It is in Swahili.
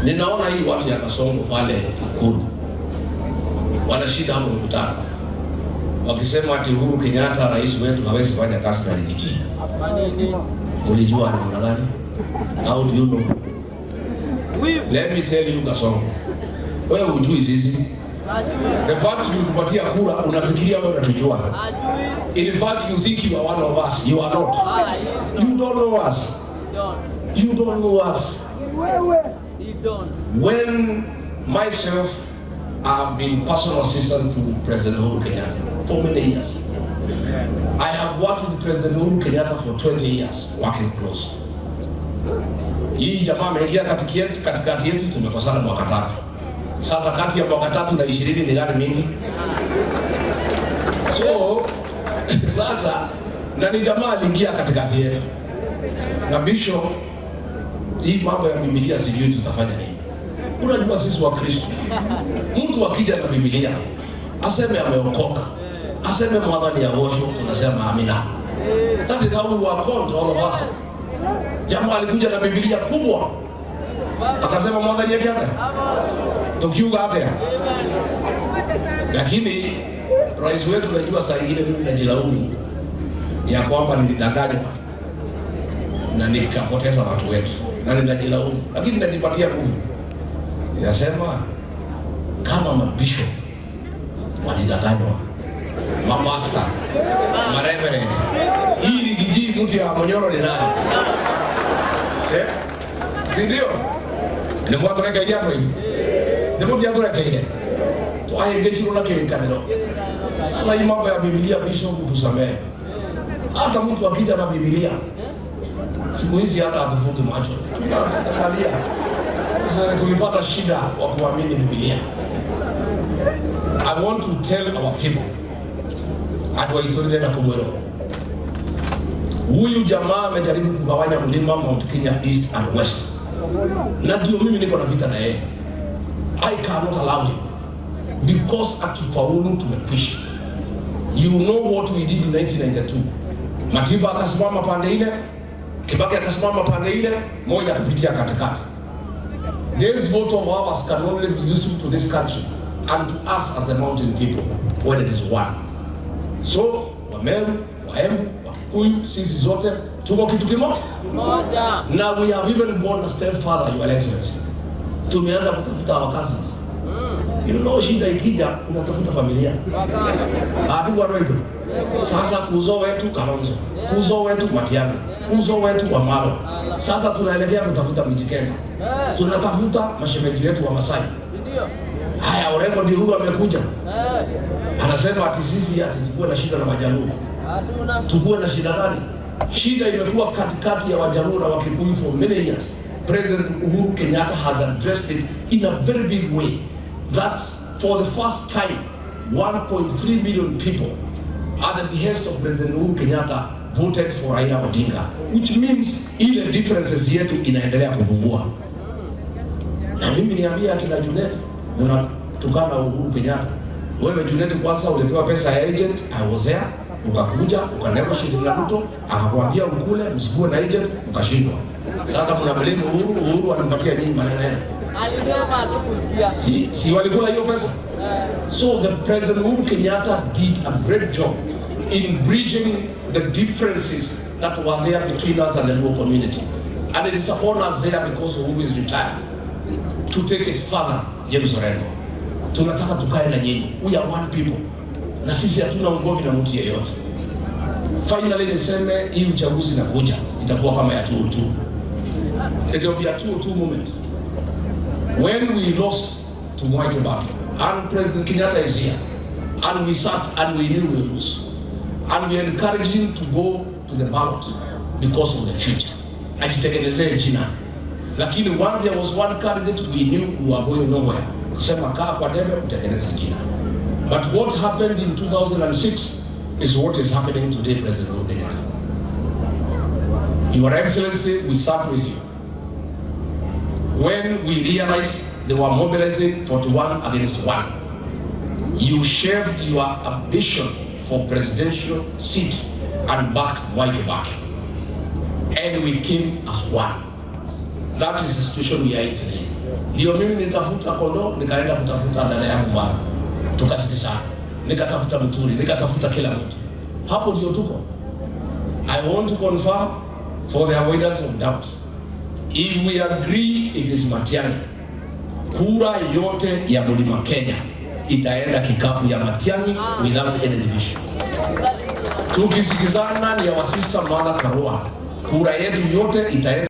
Ninaona hii watu ya Kasongo pale Ikulu wanashinda hapo mkutano wakisema ati Uhuru Kenyatta rais wetu hawezi fanya kazi na Riggy G. Ulijua namna gani? How do you know? Let me tell you Kasongo, wewe hujui sisi. The fact tulikupatia kura unafikiria wewe unatujua. In fact you think you are one of us. You are not. You don't know us. You don't know us. When myself, I've been personal assistant to President Uhuru Kenyatta for many years. I have worked with President Uhuru Kenyatta for 20 years, working close. Hii jamaa ameingia katikati yetu, tumekosana mwaka 3. Sasa kati ya mwaka 3 na 20 ni gani mingi? So sasa na ni jamaa aliingia katikati yetu. Na Bishop, hii mambo ya Biblia sijui tutafanya nini. Unajua sisi wa Kristo, mtu akija na Biblia aseme ameokoka, aseme mwathani agocwo, tunasema amina. That is how we were called, all of us. Jamaa alikuja na Biblia kubwa akasema mwathani yake hapa, tukiuga atia. Lakini rais wetu, najua saa ingine mimi najilaumu ya kwamba nilidanganywa na nikapoteza watu wetu, na ninajilaumu, lakini najipatia nguvu. Ninasema kama mabishop walidanganywa, mapasta, mareverend, hii Riggy G mtu ya Monyoro ni nani? Eh? Si ndio? Ni mwatũrekeire andũ aitũ? Nĩ mũtiatũrekeire? Twahĩngĩcirwo na kĩrĩkanĩro. Sasa hii mambo ya Biblia, bishop, tusamehe. Hata mtu akija na Biblia siku hizi hata hatufungi macho, tunaangalia. Sasa tulipata shida wa kuamini Biblia. I want to tell our people, andũ aitũ ndĩrenda kũmwĩra huyu jamaa amejaribu kugawanya mlima Mount Kenya East and West, na ndio mimi niko na vita na yeye. I cannot allow him because akifaulu tumekwisha. You know what we did in 1992. Matiba akasimama pande ile, Kibaki akasimama pande ile, moja kupitia katikati. This vote of ours can only be useful to this country and to us as the mountain people when it is one. So Wameru, Waembu, Wakikuyu, sisi zote tuko kitu kimoja. Now we have even gone a step further, Your Excellency. Tumeanza kutafuta our cousins. You know, shida ikija unatafuta familia. Ati bwana wetu. Sasa kuzo wetu Kalonzo, kuzo wetu Matiang'i, kuzo wetu Wamalwa. Sasa tunaelekea kutafuta Mijikenda. Tunatafuta mashemeji wetu wa Masai. Haya, Orengo ndio huyu amekuja. Anasema ati sisi ati tukuwe na shida na Wajaluo. Tukuwe na shida gani? Shida imekuwa katikati ya Wajaluo na Wakikuyu for many years. President Uhuru Kenyatta has addressed it in a very big way that for the first time 1.3 million people at the behest of President Uhuru Kenyatta voted for Raila Odinga, which means ile differences yetu inaendelea kupungua. Na mimi niambia akina Junet, mnatukana Uhuru Kenyatta. Wewe Junet, kwanza ulipewa pesa ya agent, I was there, ukakuja ukanegotiate na Ruto, akakwambia ukule, msikuwe na agent, ukashindwa. Sasa mna blame Uhuru, Uhuru alimpatia nyinyi maneno yenu. Alisema hatukusikia. Si walikula hiyo pesa? So the President Uhuru Kenyatta did a great job in bridging the differences that were there between us and the Luo community. And it is upon us there, because Uhuru is retired, to take it further. James Orengo, tunataka tukae na nyinyi. We are one people. Na sisi hatuna ugomvi na mtu yeyote. Finally niseme hii uchaguzi inakuja itakuwa kama ya 202. It will be a 202 moment. When we lost to Mwai Kibaki and President Kenyatta is here, and we sat and we knew we would lose, and we encouraged him to go to the ballot because of the future. Ajitengenezee jina. Lakini once there was one candidate, we knew we were going nowhere. Kusema kaa kwa debe utengeneze jina. But what happened in 2006 is what is happening today, President Uhuru Kenyatta. Your Excellency, we sat with you when we realized they were mobilizing 41 against 1. You shaved your ambition for presidential seat and backed Mwai Kibaki. And we came as one. That is the situation we are in today. Ndio mimi nitafuta kondoo, nikaenda kutafuta dada yangu Mara, tukasikizana, nikatafuta Muturi, nikatafuta kila mtu. Hapo ndio tuko. I want to confirm for the avoidance of doubt. If we agree it is Matiang'i, kura yote ya Mlima Kenya itaenda kikapu ya Matiang'i without any division. Tukisikizana ni ya sister Martha Karua, kura yetu yote itaenda